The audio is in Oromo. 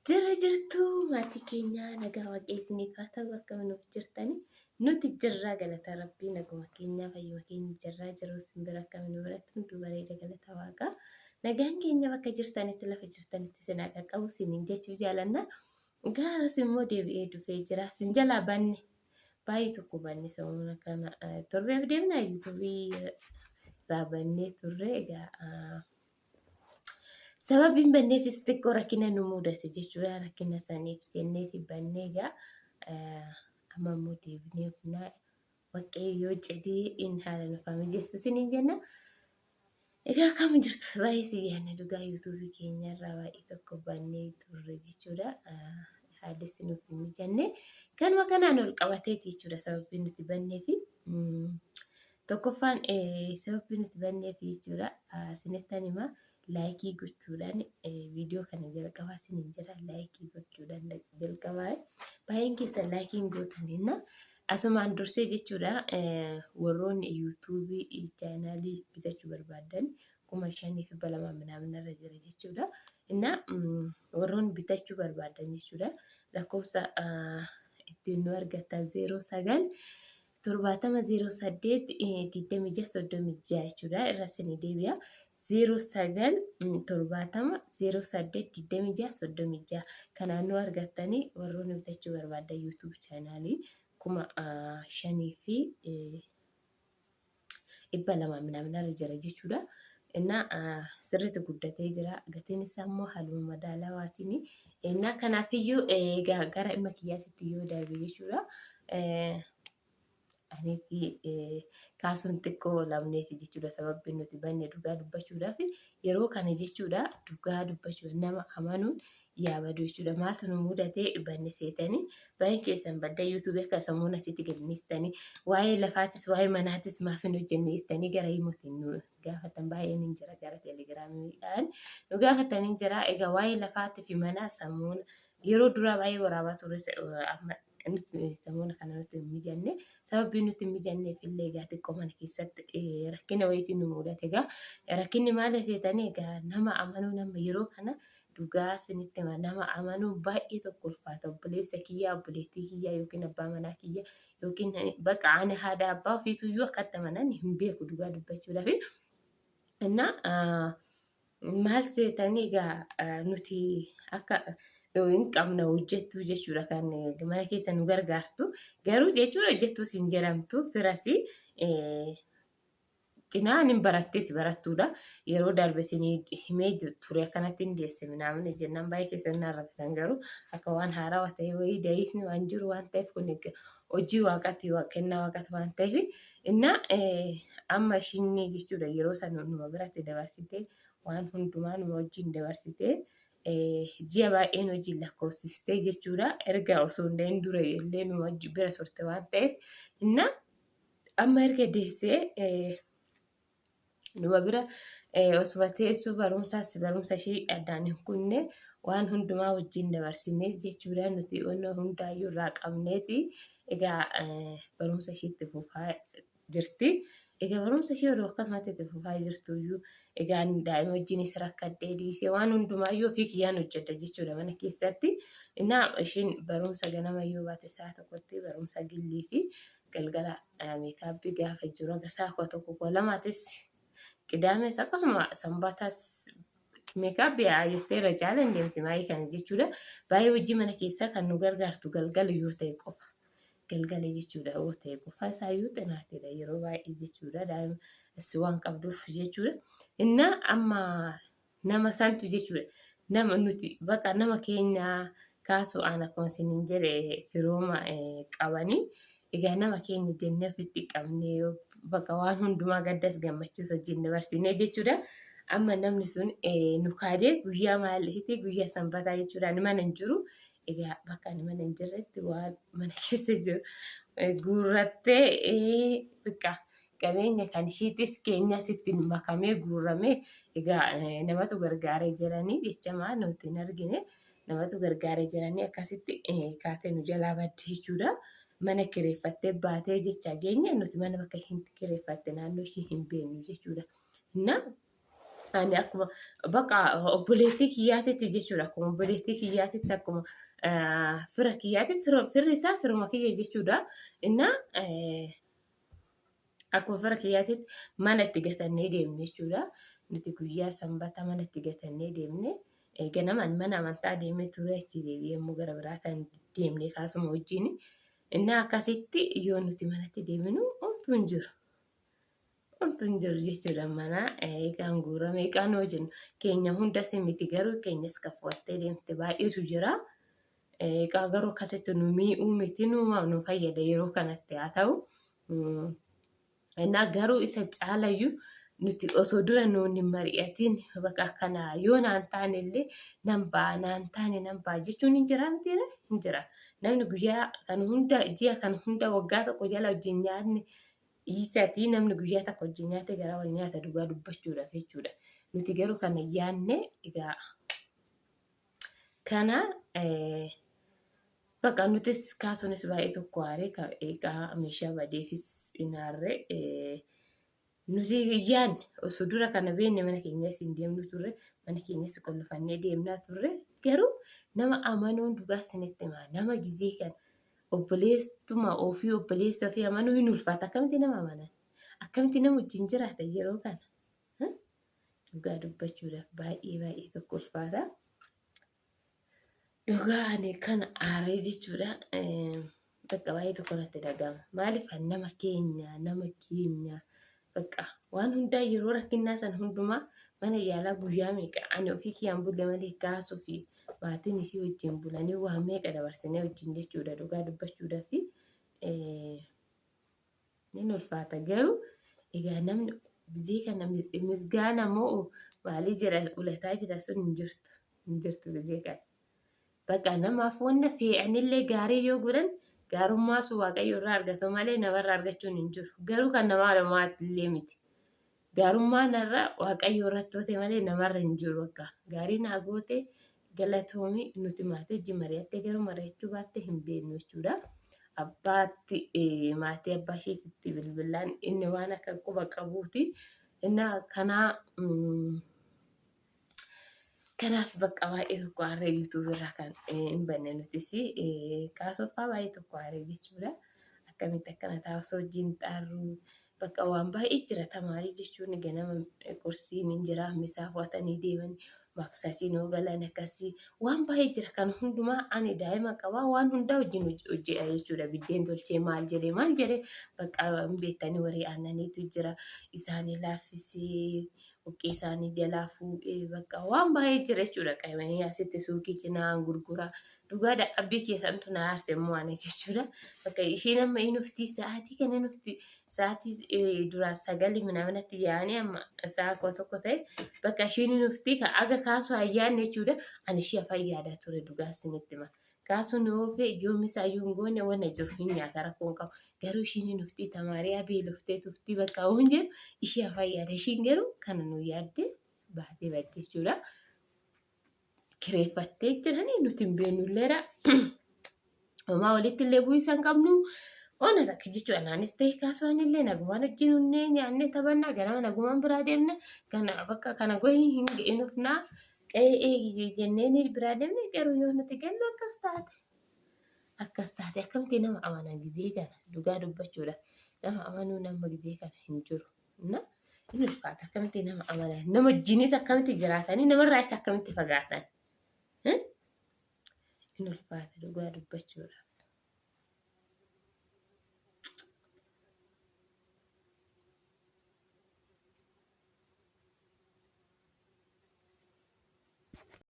Jirra jirtu maatii keenya, nagaa waaqee isiniif haa ta'u. Akkam nuuf jirtani? Nuti jirra, galata rabbii, naguma keenya, fayyuma keenya jirra. Jiru isin bira akkam? Nu biratti hunduu bareeda, galata waaqaa. Nagaan keenya bakka jirtanitti, lafa jirtanitti isin haa qaqqabu isiniin jechuu jaalanna. Gaaras immoo deebi'ee dhufee jira. Isin jalaa banne, baay'ee tokko banne. Sababni kana torbeef deemna yuutuubii irraa bannee turre. Egaa sababiin banneefis xiqqoo rakkina nu mudate jechuudha. Rakkina saniif jenneeti bannee. Egaa amma immoo deebinee ofnaa waaqayyo yoo jedhee in haala nuuf haa mijeessu isiniin jenna. Egaa akkam jirtu? Baay'ee si yaadne dhugaa. Yuutuubii keenyarraa baay'ee tokko bannee turre jechuudha. Haalli si nuuf hin mijanne. Kanuma kanaan ol qabateeti jechuudha sababiin nuti banneefi. Tokkoffaan sababii nuti banneef jechuudha. Isinittan hima, laayikii gochuudhaan viidiyoo kana jalqabaa isiniin jira. Laayikii gochuudhaan jalqabaa. Baay'een keessan laayikii hin gootaninna. Asumaan dursee jechuudha, warroonni yuutuubii chaanaalii bitachuu barbaadan 5200 minaaminarra jira jechuudha. Innaa warroonni bitachuu barbaadan jechuudha, lakkoofsa ittiin nu argattan 09 70 08 26 36 jechuudha. Irra isinii deebi'a. 09 70 08 26 36 kanaan nu argattanii, warroonni bitachuu barbaadan YouTube chaanaalii 5200 minaaminarra jira jechuudha. Innaa sirriitti guddatee jira. Gatiin isaa immoo haaluma madaalawaatiin. Innaa kanaafiyyuu egaa gara dhimma kiyyaatitti yoo darbe jechuudha. Anii fi kaasuun xiqqoo lamneeti jechuudha. Sababbi nuti banne, dhugaa dubbachuudhaaf, yeroo kana jechuudha, dhugaa dubbachuudha, nama amanuun yaabadu jechuudha. Maaltu nu mudatee banne seetanii? Baay'een keessan badda yuutuubii akka sammuu natiitti gadi dhiistanii, waa'ee lafaatis waa'ee manaatis maaf hin hojjenne jettanii gara himootiin nu gaafatan baay'een hin jira. Gara teelegiraamiidhaan nu gaafatan hin jira. Egaa waa'ee lafaatii fi manaa sammuun yeroo duraa baay'ee waraabaa ture. Amma samuuna kana nutti hin mijanne. Sababii nutti hin mijanneef illee egaa xiqqoo mana keessatti rakkina wayiitiin nu mudate. Egaa rakkinni maal seetanii? Egaa nama amanuu, nama yeroo kana, dhugaa isinitti hima, nama amanuu baay'ee tokko ulfaata. Obboleessa kiyyaa, obboleettii kiyyaa yookiin abbaa manaa kiyya yookiin bakka ani haadha abbaa ofiituyyuu akkatti amanan hin beeku, dhugaa dubbachuudhaaf. Innaa maal seetanii? Egaa nuti akka hin qabna hojjettuu jechuudha, kan mana keessa nu gargaartu. Garuu jechuudha, hojjettuus hin jedhamtu, firasi cinaa nin barattis barattuudha. Yeroo darbe isinii himee ture, akkanatti hin deesse minaamni jennaan baay'ee keessan na arrabsitan. Garuu akka waan haarawaa ta'e wayii da'iisni waan jiru waan ta'eef, kun hojii waaqati, kennaa waaqati waan ta'eef. Innaa amma ishiin jechuudha yeroo sana numa biratti dabarsitee, waan hundumaa numa wajjin dabarsitee, ji'a baay'een hojii lakkoofsistee jechuudha. Erga osoo hin da'in dura illee numa bira turte waan ta'eef, innaa amma erga deessee numa bira osuma teessuu, barumsaas barumsa ishii addaan hin kunne, waan hundumaa wajjin dabarsine jechuudha. Nuti onnoo hundaayyuu irraa qabneeti. Egaa barumsa ishiitti fufaa jirti. Egaa barumsa ishii odoo akkasumatti itti fufaa jirtuyyuu, egaa ani daa'ima wajjinis rakkadhee dhiisee, waan hundumaayyuu ofii kiyyaan hojjedha jechuudha mana keessatti. Innaa ishiin barumsa ganama yoo baate, sa'a tokkotti barumsa gilliiti. Galgala meekaappii gaafa jiru haga sa'a 11, 12tis, qidaames akkasuma sanbatas meekaappii haa jettee irra caala hin deemti maayii kana jechuudha. Baay'ee hojii mana keessaa kan nu gargaartu galgala yoo ta'e qofa. Galgala jechuudha yoo ta'e qofa, isaayyuu xinaatidha yeroo baay'ee jechuudha, daa'ima si waan qabduuf jechuudha. Innaa amma nama santu jechuudha, nama nuti baqa nama keenya kaasuu aan akkuma isiniin jedhe firooma qabanii, egaa nama keenya jennee ofitti qabnee bakka waan hundumaa gaddas gammachuus wajjin dabarsinee jechuudha. Amma namni sun nu kaadee, guyyaa maaliiti, guyyaa sanbataa jechuudha, ani mana hin jiru. Egaa bakka ani mana hin jirretti waan mana keessa jiru guurrattee, bakka qabeenya kan ishiitis keenyas ittiin makamee guurramee. Egaa namatu gargaaree jiranii jechamaa nuti hin argine, namatu gargaaree jiranii akkasitti kaatee nu jalaa badde jechuudha. Mana kireeffattee baatee jecha geenye, nuti mana bakka ishiin kireeffatte naannoo ishii hin beeknu jechuudha. Innaa Ani akkuma bakka obboleettii kiyyaatitti jechuudha. Akkuma obboleettii kiyyaatitti akkuma fira kiyyaatti firri isaa firuma kiyya jechuudha. Innaa akkuma fira kiyyaatitti mana itti gatannee deemne jechuudha. Nuti guyyaa sanbata mana itti gatannee deemne. Ganamaan mana amantaa deemee ture achi deebi'ee immoo gara biraa kan deemne kaasuma wajjin. Innaa akkasitti yoo nuti manatti deeminu homtuu hin jiru. Homtuu hin jiru jechuudha mana eegaan guurame eegaan hoo jennu keenya hundas miti garuu keenyas kan fu'attee deemte baay'eetu jira. Eegaa garuu akkasitti nu miidhuu miti nuumaaf nu fayyada yeroo kanatti haa ta'u. Innaa garuu isa caalayyuu nuti osoo dura nuun hin mari'atiin bakka akkanaa yoo naan taane illee nan ba'a naan taane nan ba'a jechuun hin jira mitiire hin jira. Namni guyyaa kan hunda ji'a kan hunda waggaa tokko jala wajjin nyaanne dhiisatii namni guyyaa tokko wajjin nyaate garaa wal nyaata dhugaa dubbachuudhaaf jechuudha. Nuti garuu kana yaanne egaa kana bakka nutis kaasuunis baay'ee tokko aaree egaa meeshaa badeefis hin aarre. Nuti yaanne osoo dura kana beekne mana keenyas hin deemnu turre mana keenyas qollofannee deemnaa turre garuu nama amanuun dhugaa isinitti himaa nama gizee kana obboleessuma ofii obboleessa ofii amanuu hin ulfaata akkamitti nama amanan akkamitti nama wajjin jiraata yeroo kana dhugaa dubbachuudhaaf baay'ee baay'ee tokko ulfaata. Dhugaa ani kan aaree jechuudha. Bakka baay'ee tokko natti dhaga'ama. Maaliif nama keenya nama keenya bakka waan hundaa yeroo rakkinnaa san hundumaa mana yaalaa guyyaa meeqa ani ofii kiyyaan bulle malee kaasuu fi maatiin isii wajjin bulanii waan meeqa dabarsinee wajjin jechuudha dhugaa dubbachuudhaa fi Nin ulfaata garuu egaa namni gizee kana misgaana moo maalii jedha ulataa jedha sun hin jirtu hin jirtu gizee kana. Bakka namaaf wanna fee'anillee gaarii yoo godhan gaarummaa sun waaqayyo irraa argatu malee namarraa argachuun hin jiru. Garuu kan namaa namaatti miti. Gaarummaa narra waaqayyo irratti goote malee namarra hin jiru bakka gaarii naa goote galatoomi nuti maatii wajjin mari'attee garuu mari'achuu baatte hin beeknu jechuudha. Abbaatti maatii abbaa isheetitti bilbilaan inni waan akka quba qabuuti. Innaa kanaa kanaaf bakka baay'ee tokko aarree yuutuubii irraa kan hin banne nutis kaasooffaa baay'ee tokko aarree jechuudha. Akkamitti akkana ta'a osoo wajjin xaarruu bakka waan baay'ee jira tamaarii jechuun ganama qursiin hin jira misaa fu'atanii deeman maksasiin yoo galan akkasii waan baay'ee jira kan hundumaa ani daa'ima qabaa waan hundaa wajjin hojjedha jechuudha biddeen tolchee maal jedhee maal jedhee bakka hin beektanii waree aannaniitu jira isaanii laaffisee buqqee isaanii jalaa fuudhee bakka waan baay'ee jira jechuudha. Qaamanii asitti suuqii cinaa gurgura. Dhugaadha abbii keessantu na aarse immoo ani jechuudha. Bakka isheen amma hin ufti sa'aatii kana hin ufti sa'aatii duraa sagalii minaaminatti yaa'anii amma sa'a koo tokko ta'e bakka isheen hin ufti ka aga kaasuu ayyaanne jechuudha. Ani ishee afaan yaadaa ture dhugaa isinitti hima. Kaasuun yoo fe'e yoom isaa iyyuu hin goone wanna jiru hin nyaata rakkoo hin qabu. Garuu ishiin hin uftii tamaariyaa beeloftee tuftii bakka waan jedhu ishee afaan yaada. Ishiin garuu kana nu yaadde baatee badde jechuudha. Kireeffattee jiranii nuti hin beeknu illeedha. Homaa walitti illee bu'iisa hin qabnu. Ona takka jechuudha. Naanis ta'e kaasuun illee nagumaan wajjin hunnee nyaannee taphannaa ganama nagumaan biraa deemna. Kana bakka kana gohii hin hin ufnaa. Qe'ee eegi jennee biraa deemne garuu yoo nuti gallu akkas taate. Akkas taate akkamitti nama amana gizee kana dhugaa dubbachuudha. Nama amanuu nama gizee kana hin jiru. Na hin ulfaata akkamitti nama amana nama wajjinis akkamitti jiraatanii namarraas akkamitti fagaatan. Hin ulfaata dhugaa dubbachuudhaaf.